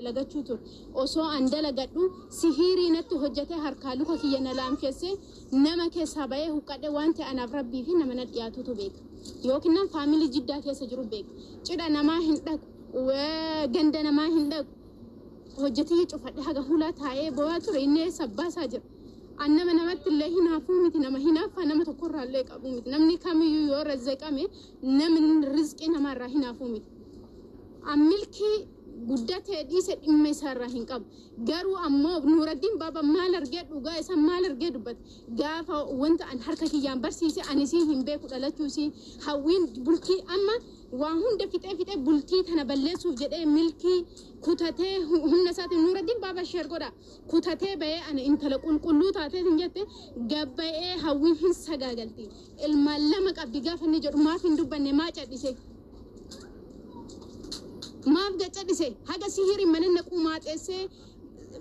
Dalagachuu ture. Osoo an dalagadhu sihiirii natti hojjetee harkaa luka kiyya na laamshessee nama keessaa ba'ee huqqadhe. Waan ta'e anaaf Rabbii fi nama na dhiyaatutu beeka. Yookiin nan faamilii Jiddaa keessa jiru beeka. Cidha namaa hin dhaqu. Ganda namaa hin dhaqu. Hojjetiyya cufadhe haga hulaa taa'ee boo'aa ture, inni eessa abbaa isaa jira. An nama namatti illee hinaafuu miti, nama hinaaffaa nama tokkorraa illee qabu miti. Namni kamiyyuu yoo razzaqame namni rizqii namaarraa hinaafuu miti. An milkii guddatee dhiise dhimma isaarraa hin qabu. Garuu ammoo Nuuraddiin Baaba maal argee, dhugaa isa maal argee dubbate? Gaafa wanta an harka kiyyaan barsiise anisii hin beeku dhalachuusii. Hawwiin bultii amma waa hunda fixee fixee bultii tana balleessuuf jedhee milkii kutatee humna isaatiin Nuuraddiin Baaba share godha. Kutatee bahee ana intala qulqulluu taatee hin jette gabbayee Hawwiin hin sagaagalti. Ilmaan lama qabdi gaafa inni jedhu maaf hin dubbanne? Maa cadhise? Maaf gaccadhise? Haga sihirii mana naquu maaxeessee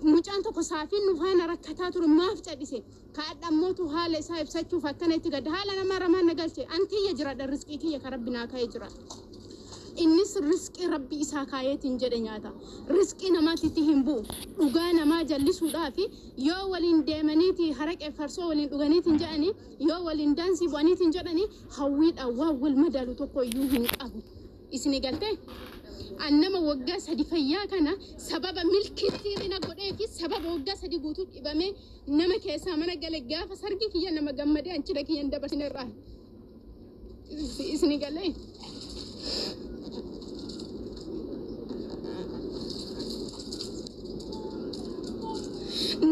mucaan tokko saafiin nu faana rakkataa ture maaf cadhise? Kaadhammootu haala isaa ibsachuuf akkana itti gadda. Haala nama ramaan na galche. An kiyya jiraadha, rizqii kiyya ka Rabbi naa ka'ee jira. Innis rizqii Rabbi isaa kaayeetiin jedhe nyaata. Rizqii namaatti itti hin bu'u. Dhugaa namaa jallisuudhaafi yoo waliin deemaniiti haraqee farsoo waliin dhuganiitiin jedhanii, yoo waliin daansii bu'aniitiin jedhanii, Hawwiidhaan waan wal madaalu tokko iyyuu hin qabu. Isini galtee? An nama waggaa 3 fayyaa kana sababa milkii siirri na godhee fi sababa waggaa 3 guutuu dhibamee nama keessaa mana gale, gaafa sargii kiyya nama gammadee an cidha kiyya hin dabarsine irraa. Isini galee?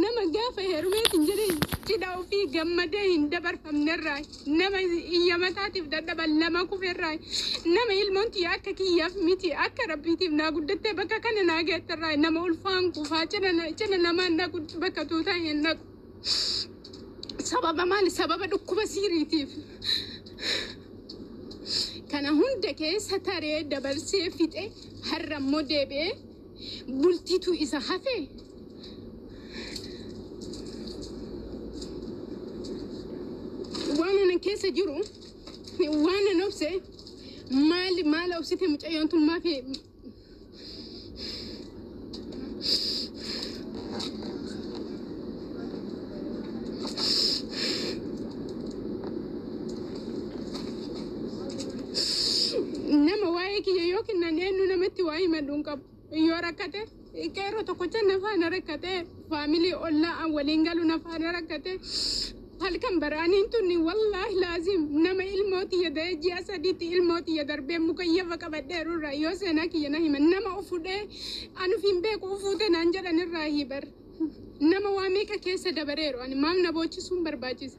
Nama gaafa heerumeetiin jedhee cidha ofii gammadee hin dabarfamnerraa, nama iyya mataatiif dadhaban lama kuferraa, nama ilmoon tiyya akka kiyyaaf miti akka Rabbiitiif naa guddattee bakka kana naa geetterraa, nama ulfaan kufaa cidha namaan dhaqu, bakka tuutaa hin dhaqu. Sababa maali? Sababa dhukkuba siiriitiif. Kana hunda keessa taree dabarsee fixe, har'a immoo deebi'ee bultitu isa hafe. Waan ana keessa jiru, waan an obse, maali maal obsite mucayyoon tun maafi? Nama waa'ee kiyya yoo kennan eenyu namatti waa himadhu hin qabu. Yoo rakkate qeerroo tokkocha na faana rakkate, faamilii ollaa an waliin galu na faana rakkate. Halkan baraaniin tunni wallaahi laazim nama ilmoo tiyya da'ee ji'a 3tti ilmoo tiyya darbee mukayyafa qabadheeru irraa yoo seenaa kiyya na himan, nama ufudhee an uf hin beeku ufuute naan jedhan irraa hibar. Nama waa meeqa keessa dabareeru ani maaf na boochisuun barbaachisa?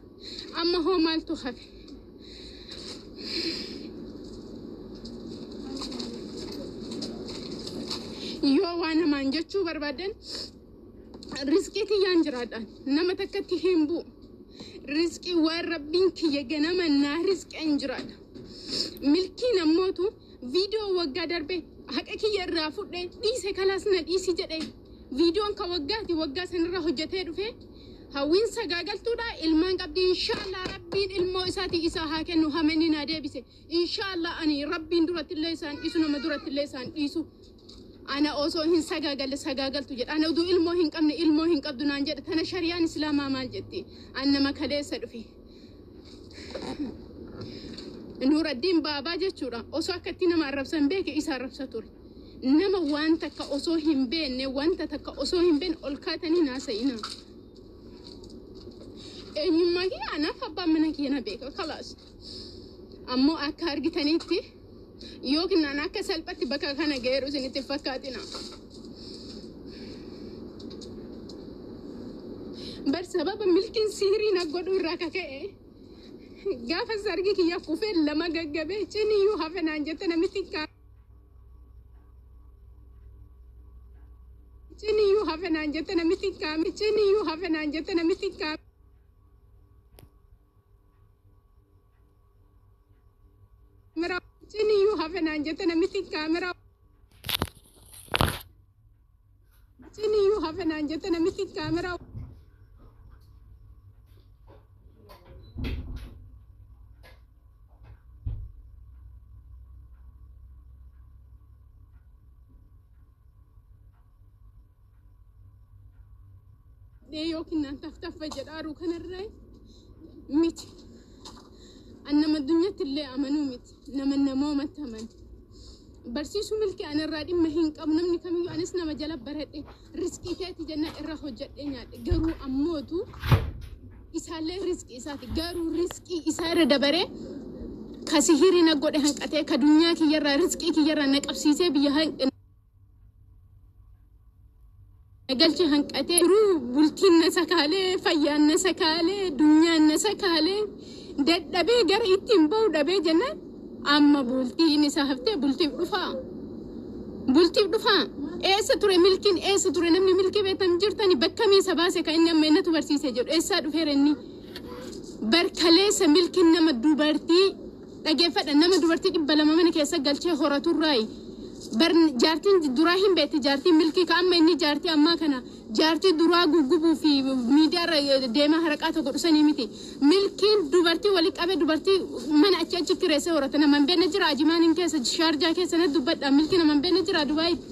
Amma hoo maaltu hafe? Yoo waa namaan jechuu barbaadan, rizqii kiyyaan jiraadha. Nama takkatti hin bu'u. Rizqii waan Rabbiin kiyya ganama naa rizqeen jiraadha. Milkiin ammootu viidiyoo waggaa darbe haqa kiyya irraa fudhe dhiise, kalaas na dhiisi jedhe. Viidiyoon ka waggaati, waggaa sanirra hojjetee dhufe. Hawwiin sagaagaltuudha, ilmaan qabdi. Inshaallah Rabbiin ilmoo isaati isaa haa kennu. Hameni naa deebise. Inshaallah ani Rabbiin durattillee isaan dhiisu, nama durattillee isaan dhiisu. Ana osoo hin sagaagalle sagaagaltu jedha. Ana uduu ilmoo hin qabne ilmoo hin qabdu naan jedha. Tana shariyaan Islaamaa maal jetti? An nama kaleessa dhufe. Nuuraddiin Baabaa jechuudha. Osoo akkatti nama arrabsan beeke isa arrabsa ture. Nama waan takka osoo hin beekne, wanta takka osoo hin beekne ol kaatanii naasa'ina. Eenyummaa kiyya anaaf abbaan mana kiyya na beeka, kalaas. Ammoo akka argitanitti yookiin an akka salphatti bakka kana ga'eeru isinitti hin fakkaatina. Bar sababa milkiin siirii na godhuu irraa kaka'e gaafa sargi kiyya kufee lama gaggabee ciniyyuu hafe naan jette namitti ciniyyuu hafe naan jette namitti ciniyyuu hafe naan jette namitti kaameraa ciniyyuu hafe naan jette namitti kaameraa ciniyyuu hafe naan jette namitti kaameraa. Hidhadhee yookiin naan taftaffa jedhaaru kanarraa miti. An nama addunyatti illee amanuu miti. Nama namoomatti amanu. Barsiisuu Milkii anarraa dhimma hin qabu. Namni kamiyyuu anis nama jala baradhe, riskii keeti jenna irra hojjedhee nyaadhe. Garuu ammootu isaallee riskii isaati. Garuu riskii isaa irra dabaree ka sihirii na godhe hanqatee, ka dunyaa kiyyarraa riskii kiyyarraa na qabsiisee biyya na galche hanqatee, jiruu bultiin na sakaalee, fayyaan na sakaalee, dunyaan na sakaalee, dadhabee gara ittiin bahu dhabee jennaan, amma bultiin isaa haftee bultiif dhufaa. Bultiif dhufaa. Eessa ture Milkiin? Eessa ture namni Milkii beektan jirtani? Bakka miisa baase kan inni amma innatu barsiise jedhu eessaa dhufeera inni? Barkaleessa Milkiin nama dubartii, dhageeffadha, nama dubartii 200 mana keessa galchee horaturraayi. Bar jaartiin duraa hin beekti. Jaartiin Milkii ka amma inni jaartii ammaa kana jaartii duraa guggubuu fi miidiyaarra deemaa haraqaa tokko dhusanii miti. Milkiin dubartii walii qabee dubartii mana achi achi kireessee horata. Nama hin beekne jira Ajimaaniin keessa, Shaarjaa keessa na dubbadha. Milkii nama hin beekne jira Dubaayitti.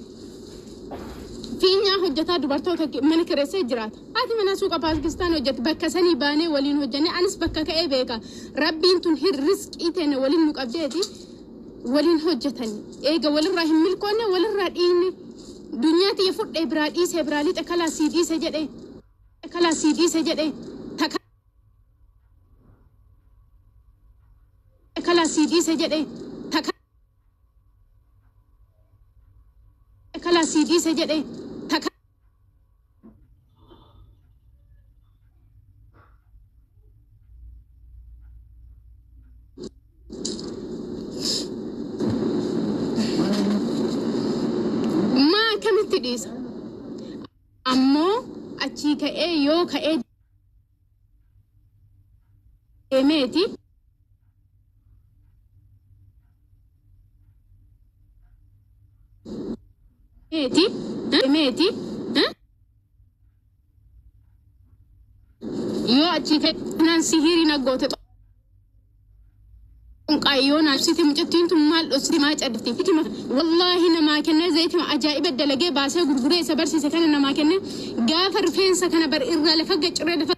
Fiinyaa hojjetaa dubartoota mana kireessee jiraata. Haati manaa suuqa Paakistaan hojjette. Bakka sanii baanee waliin hojjenne. Anis bakka ka'ee beeka. Rabbiin tun hin riskii teene waliin nu qabdeeti waliin hojjetanii. Eega walirraa hin milkoonne, walirraa dhiine. Dunyaa tiyya fudhee biraa dhiisee biraa lixe, kalaa sii dhiise jedhee. Kalaa sii dhiise jedhee. Takka kalaa sii dhiise jedhee. Takka kalaa sii dhiise jedhee. Takka maa akkamitti dhiisa? Ammoo achii ka'ee yoo ka'ee deemeeti. Deemeeti. Deemeeti. Yoo achii ka'ee naan sihirii na goote yoo naaf siti mucattiin tun maal dhoksiti, maa cadifti? Wallaahi namaa kennee zayitima ajaa'iba dalagee baasee gurguree isa barsiise kana namaa kennee, gaafa rifeensa kana bar irraa lafa gacciree lafa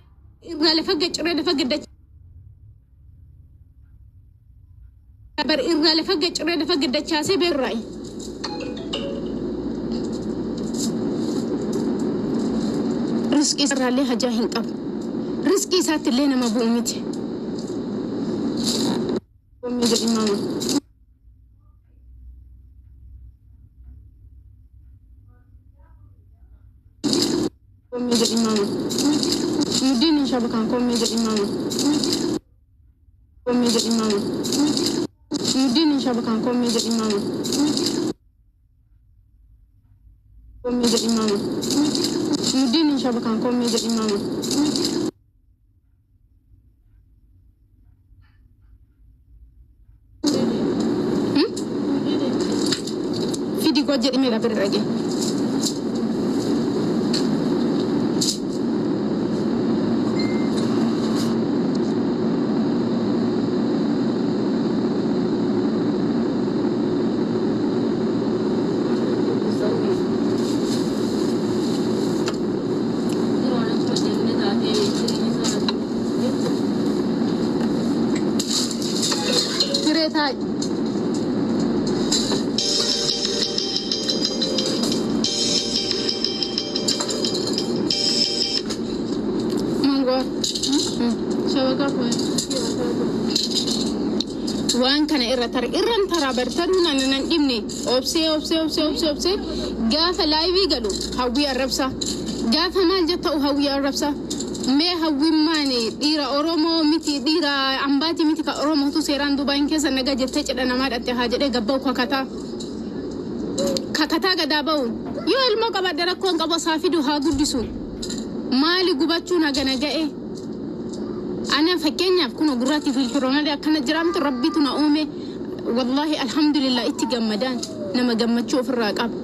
irraa lafa gacciree lafa gaddacha bar irraa lafa gacciree lafa gaddachaasee beerraayi. Riskii irraallee hajaa hin qabu. Riskii isaatti illee nama bu'u miti. Kommii jedhi maama. Kommii jedhi maama. Muddiin hin shabakaan kommii jedhi maama. Kommii jedhi maama. Muddiin hin shabakaan kommii jedhi maama. Kommii jedhi maama. Muddiin hin shabakaan kommii jedhi maama. Fidi koo jedhi meeqa birra dhage. Siree taa'i. Maal go'a? Shabakaa fuudhe. Waan kana irra tara irran taraa bartaruu nana nan dhibne, obsee obsee obsee obsee obsee. Gaafa live galu Hawwii arrabsa, gaafa maal jetta'u Hawwii arrabsa. Mee Hawwiin maani? Dhiira Oromoo miti, dhiira ambaati miti, ka Oromootu seeraan Dubaayin keessa naga jettee cidha namaa dhatte haa jedhee gabba'u, kakataa kakataa gadaa ba'u. Yoo ilmoo qabadhe rakkoon qabu, isaa fidu haa guddisu. Maali gubachuun hagana ga'e? Ana fakkeenyaaf kun gurraatti filfiroo malee akkana jiraamtu rabbitu na uume. Wallaahi alhamdulillah, itti gammadaan nama gammachuu ofirraa qaba.